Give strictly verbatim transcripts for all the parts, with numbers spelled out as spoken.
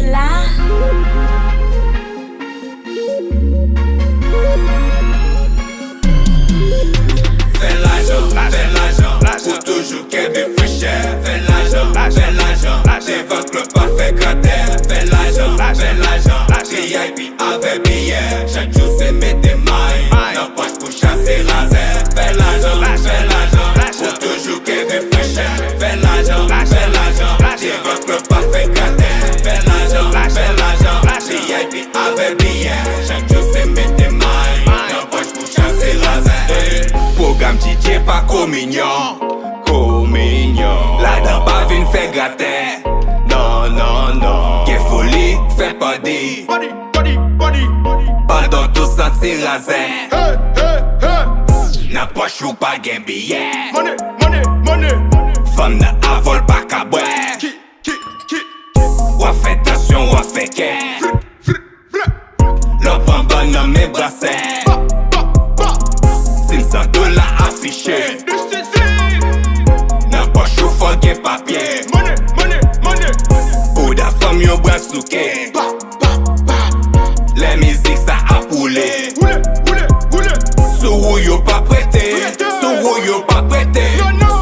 la. Fè lajan, fè lajan, pou toujou kenbe frechè. Fè lajan, fè lajan, devan klèb pa fè gratè. Fè lajan, fè lajan, V I P avè biyè. Chak jou se mete may nan pòch pou chase razè. Fè lajan, fè lajan, pou toujou kenbe frechè. Fè lajan, fè lajan, devan klèb pa fè gratè. Fè lajan, fè lajan, V I P avè biyè. Chak jou se mete may nan pòch pou chase razè. Pwogram D J pa kominyon. Kominyon. Ladan pa vin fè gratè. Non, non, non. Gen foli, fè pandi. Pandan tou santi razè. Nan pòch ou pa gen biyè. Fanm nan avòl pa ka bwè. W ap fè tansyon, w ap fè kè. Lè w pran bal nan men brasè. Sim san dola afiche. Nan pòch ou fò gen papye. Bouda fanm yon bra souke. Lè mizik sa ap woule. Sou ou yo pa prete. Sou ou yo pa prete.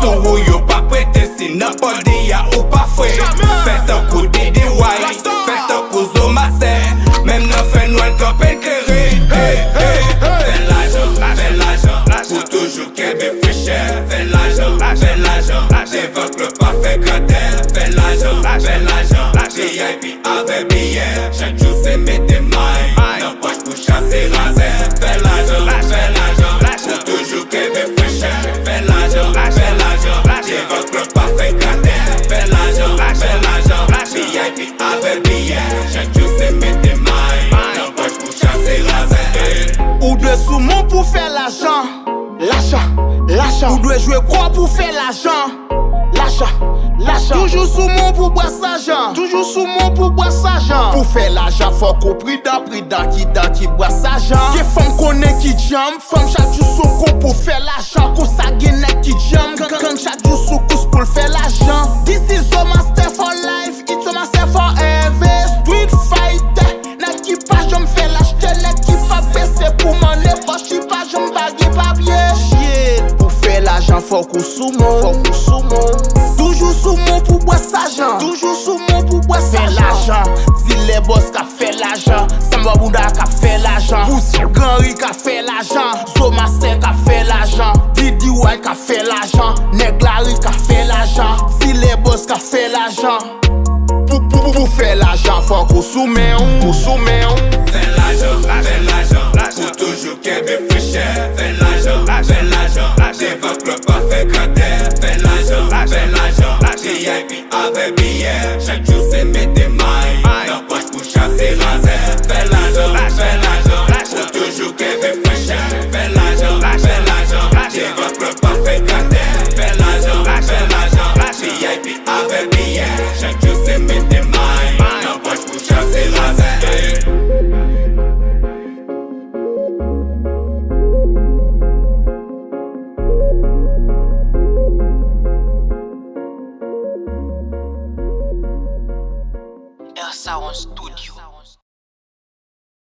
Sou ou yo pa prete. Si nan pòdi a ou pa fre. Fè tankou D D Y. Fè tankou Zo Mastè. Menm nan fènwa l kanpe l klere. Hey, hey, hey. Fè lajan, fè lajan, pou toujou kenbe frechè. Fè lajan, fè lajan, devan klèb pa fè gratè. Fè lajan, fè lajan, V I P avè biyè. Chak jou se mete may nan pòch pou chase razè. Fè lajan, fè lajan, pou toujou kenbe frechè. Fè lajan, fè lajan, devan klèb pa fè gratè. Fè lajan, fè lajan, V I P avè biyè. Chak jou se mete may nan pòch pou chase razè. Ou dwe sou moun pou fè lajan. Lajan, lajan. Ou dwe jwe kò pou fè lajan. Lajan, lajan. Toujou sou moun pou bwè sajan. Toujou sou moun pou bwè sajan. Pou fè lajan, fòk ou pridan, pridan, kidan ki bwè sajan. Gen fanm konnen ki djanm, fanm chak jou sou kou pou fè lajan. Konsa gen nèg ki djanm, gang, gang chak jou sou kous pou l fè lajan. This is Zo Mastè for life, it's Zo Mastè forever. Street fighter, nèg ki pa janm fè lachte, nèg ki pa prese pou mannen pòch, ki pa janm pa gen papye. Shit, pou fè lajan fòk ou sou moun. Fòk ou sou moun. Toujou sou moun pou bwè sajan. Toujou sou moun pou bwè sajan. Fè lajan, dilè bòs k ap fè lajan. Sanba bouda k ap fè lajan. Bouzen Granri k ap fè lajan. Zo Mastè k ap fè lajan. D D Y k ap fè lajan. Nèg lari k ap fè lajan. Dilè bòs k ap fè lajan. Pou, pou, pou fè lajan, fòk ou sou men w. Ou sou men w. Fè lajan, fè lajan, pou toujou kenbe frechè. Fè